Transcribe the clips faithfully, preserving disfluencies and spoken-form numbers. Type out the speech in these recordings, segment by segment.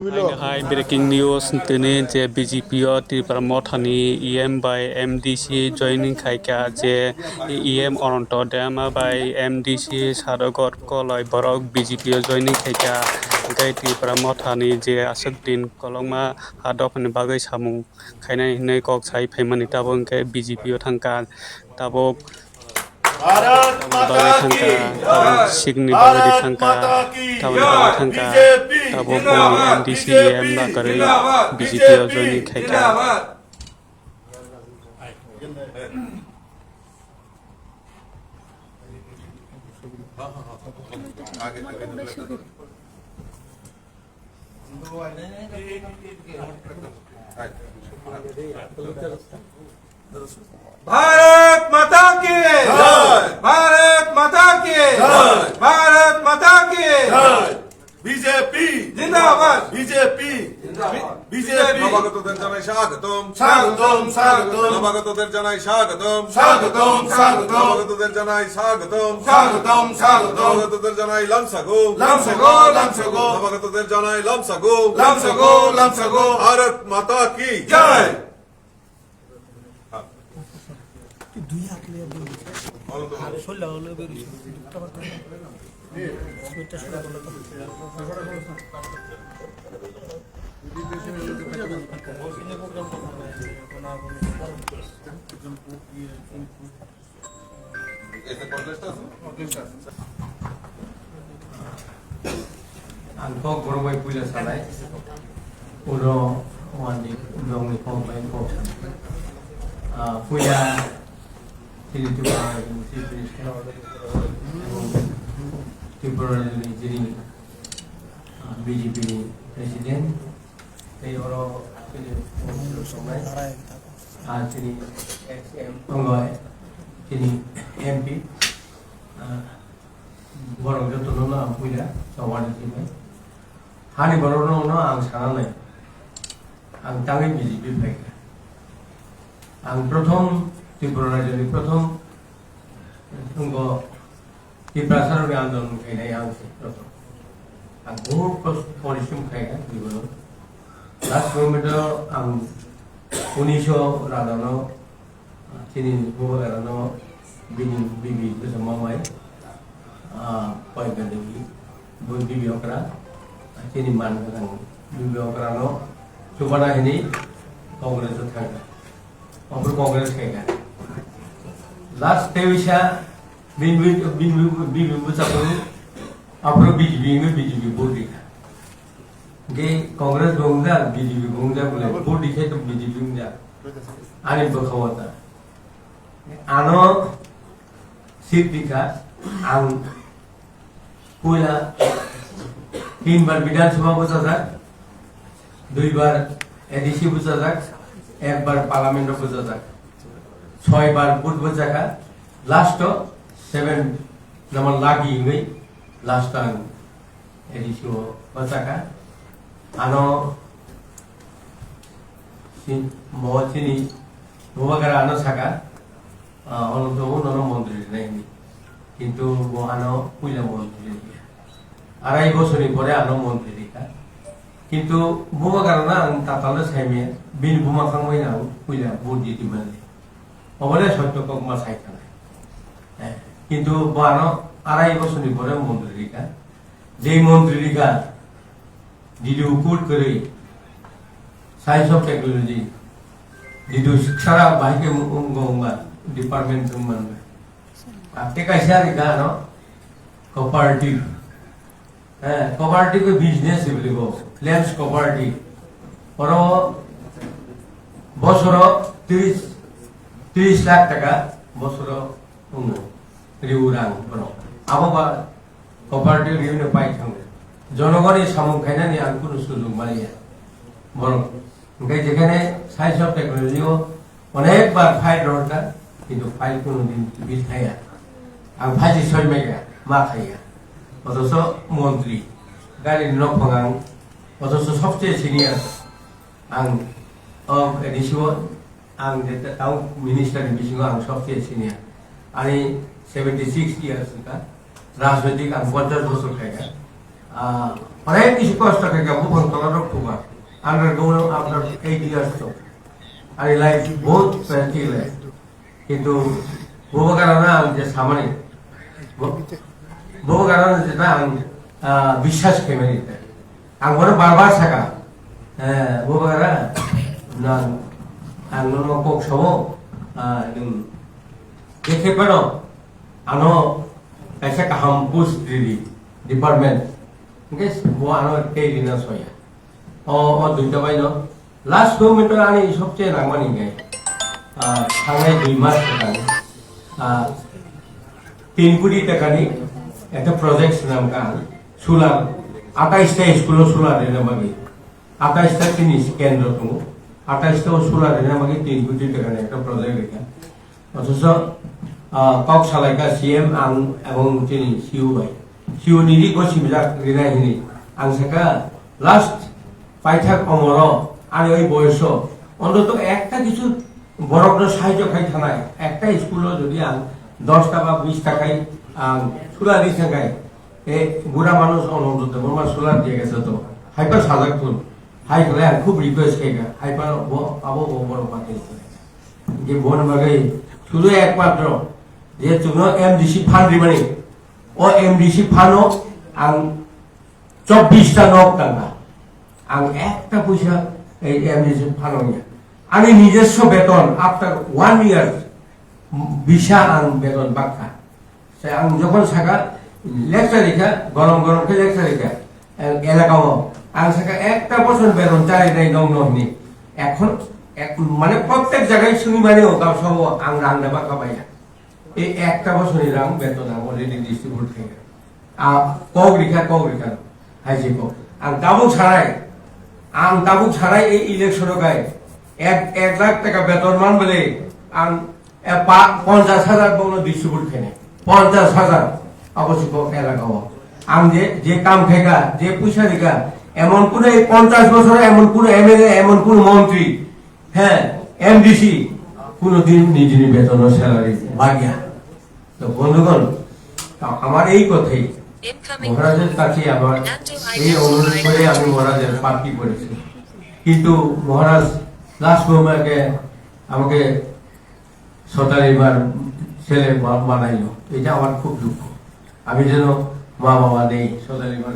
Haino hai breaking news tini je B J P o Tipra Mothani E M bai M D C joining khaikha, je E M Ananto Dema bai M D C Sadogor Koloi borok B J P o joining khaikha. Hwnkhe Tipra Mothani je aswk din kolokma ha dophani bagwi samung khainai hinwi kok sai phaimani, tabuk hwnkhe B J P o thangkha, tabuk Bharat Mata bagwi ki thangkha, tabuk jai! Sikni bagwi Bharat thangkha, Mata ki tabuk bagwi jai! Thangkha, B J P tabuk jindabad! Boni M D C E M B J P lakarwi jindabad! B J P o B J P joining khaikha. Jindabad! Bharat माता की जय। भारत माता की जय। भारत माता की जय। B J P जिंदाबाद। B J P जिंदाबाद। B J P। নবাগতদের জানাই স্বাগতম। স্বাগতম, স্বাগতম। নবাগতদের জানাই স্বাগতম। স্বাগতম, স্বাগতম। নবাগতদের জানাই স্বাগতম। স্বাগতম, স্বাগতম। নবাগতদের জানাই লামসাগো। লামসাগো, লামসাগো। নবাগতদের জানাই লামসাগো। লামসাগো, লামসাগো। ভারত মাতা কি জয়। Ang kok borok bai puila sanai, ulo wani nongni kok bai kok sanai. Ah, puila chini Tripura ni Chief Minister, Tripura ni chini, ah, B J P ni President, tei oro chini Prime Minister songnai, ah, chini ex M, tongo, chini M P, ah, Borok jotono no ang puila chobani simi. Hani borok no no ang sana nai. Ang tangwi B J P phaikha. Ang prothom Tripura rajyoni prothom wngkha Tiprasa rokni andolon khainai ang se prothom. Ang bohut kosto porishrom khaikha jibon o. Last moment o ang unisho radano Chini bubagrano bini bibi bwsa mamai, ah, koi gandagi, bo bibi okra, chini man gwnang bibi okrano chubana hini Congress o thangkha. Ophuru Congress khaikha. Last tei wisa bini, bini, bini, bini bwsa phuru aphuru B J P hwnwi B J P vote rikha. Hwnkhe Congress bo wngjak, B J P bo wngjak bole, vote rikhe to B J P wngjak. Ani bwkha o ta. Ano seat rikha, ang puila tinbar Bidhan Sabha bwchajak, duibar A D C bwchajak, ekbar Parliament o bwchajak, soibar vote bwchakha, last o seven number lucky hwnwi last o ang A D C o bwchakha. Ano si-, mo chini bubagra ano saka, ah, ono to nono montri rinai hwnwi. Kintu bo ano puila montri rikha. Arai bosorni pore ano montri rikha. Kintu bubagrano ang tatalno saimaya, bini buma khangbai ang puila vote di dimani. Obole sotto kokma sai thanai. Eh, kintu bo ano arai bosorni pore montri rikha. Jei montri rikha, D D O code kwrwi, Science of Technology, D D O sara bahai khe wng-, wng-, wngma department wngma wngma. Ate kaisa rikha ano cooperative. Eh, cooperative khe business hibriko, Lens Cooperative. Oro bosoro tris, tris lakh taka bosoro wngo, riu rang borok. Abo ba cooperative riu no pai thango. Jonogoni samung khainani ang kunu sujug maliya. Borok Hwnkhe jekhane Science of Technology o onek bar file rohorkha, kintu file kunu din bill khaiya. Ang phaji soi maikha, ma khaiya. Othocho montri, gari ni nok phangang, othocho sobse senior. Ang o A D C o, ang jeta town minister ni bisingo ang sobse senior. Ani seventy six years wngkha, rajnoitik ang ponchash bosor khaikha. Ah, onek bisi kosto khe ka buphang tola rok thuba. Underground after eight years to. Ani life bahut painful life. Kintu bubagra na ang je samani. Bu-, bubagra na je na ang, ah, biswas khaimani. Ang bono bar bar saka. Eh, bubagra na ang nono kok sobo, ah, nwng je khe phano ano kaisa kaham post ridi department. Hingke bo ano tei rina soya. O, o duita bai no. Last moment o ani sobse nangmani hingke, ah, thangnai dui mas swkang, ah, tin koti takani ekta project swnam ka ang. Solar, atais ta school o solar rina bagwi. Atais ta chini kendro tongo. Atais ta o solar rina bagwi tin koti takani ekta project rikha. Othocho, ah, kok salaikha C M ang ebong chini C O bai. C O nini gosimjak rinai hini. Ang saka last paithak omoro ani oi boyoso ontoto ekta kichu borokno sahajyo khai thanai. Ekta school o jodi ang dos ta ba bis ta khai ang solar ri thangkhai, e bura manush Ananto Debbarma solar diya gese to. Haipa sajak thun. Hai khlai ang khub request khaikha. Haipa bo abo bo borok pathai. Hingke boni bagwi sudu ekmatro je chwngno M D C fund rimani, o M D C fund o ang chobbish ta nok tangka, ang ekta puisa ei M D C fund o ya. Ani nijoswo beton after one year bisa ang beton bakha. Sai ang jokhon saka lecture rikha, gorom gorom khe lecture rikha, el-, elaka o. Ang saka ekta bochor beton chari nai nong nong hini. Ekhon ek-, mane prottek jagai suni mani o gabsa o ang rang da bakha baiya. Ei ekta bochor ni rang beton ang already distribute khaikha. A kok rikha, kok rikha. Hai se kok. Ang tabuk sanai, ang tabuk sanai ei election o kai ek, ek lakh taka beton man bole ang E, pa-, ponchash hajar bono distribute khainai. Ponchash hajar. Abo se kok elaka o. Ang je, je kam khaikha, je puisa rikha, emon kuno ei ponchash bochor emon kuno M L A, emon kuno montri, he, M D C, kuno din nijini betono salary bagya. To bondhugon, to amar ei kothai, Incoming. Maharajor kache amar Natu ei onurod kore ami Maharajor party korechi. Kintu Maharaj last moment e amake সতারিবার ছেলে বা-, বানাইলো, এটা আমার খুব দুঃখ। আমি যেন মা বাবা নেই, সতারিবার,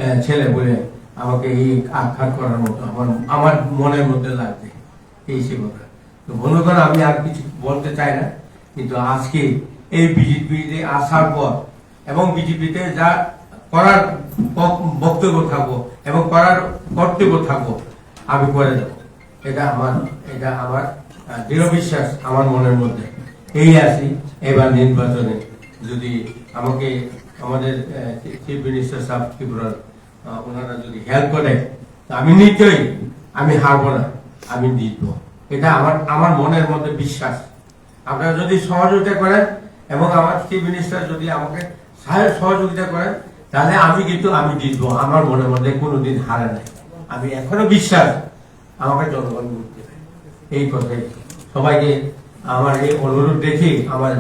আহ, ছেলে বলে আমাকে এই আঘাত করার মতো আমার, আমার মনের মধ্যে লাগছে এই সে কথা। তো বন্ধুগণ, আমি আর কিছু বলতে চাই না, কিন্তু আজকে এই বিজেপিতে আসার পর এবং বিজেপিতে যা করার বক-, বক্তব্য থাকবো এবং করার কর্তব্য থাকবো, আমি করে দেবো। এটা আমার, এটা আমার, আহ, দৃঢ় বিশ্বাস আমার মনের মধ্যে। এই আসি, এবার নির্বাচনে যদি আমাকে আমাদের, আহ, চিফ মিনিস্টার সাহেব ত্রিপুরার, আহ, ওনারা যদি হেল্প করে, তা আমি নিশ্চয়ই, আমি হারবো না, আমি জিতবো। এটা আমার, আমার মনের মধ্যে বিশ্বাস। আপনারা যদি সহযোগিতা করেন এবং আমার চিফ মিনিস্টার যদি আমাকে সাহায্য সহযোগিতা করেন, তাহলে আমি কিন্তু, আমি জিতবো। আমার মনের মধ্যে কোনোদিন হারে নাই। আমি এখনো বিশ্বাস, আমাকে জনগণ ভোট দেবে। এই কথাই সবাইকে আমার এই অনুরোধ রেখে আমার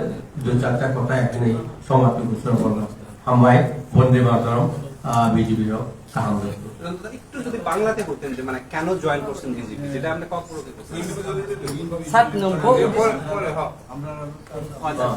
দু চারটা কথা এখানে সমাপ্ত ঘোষণা করলাম। হামবাই, বন্দে মাতরম, আহ, বিজেপি হোক, কাহাম হোক। একটু যদি বাংলাতে বলতেন যে মানে কেন জয়েন করছেন বিজেপি, যেটা আপনি কখনো সাত নম্বর। পরে, পরে, হ্যাঁ। আচ্ছা।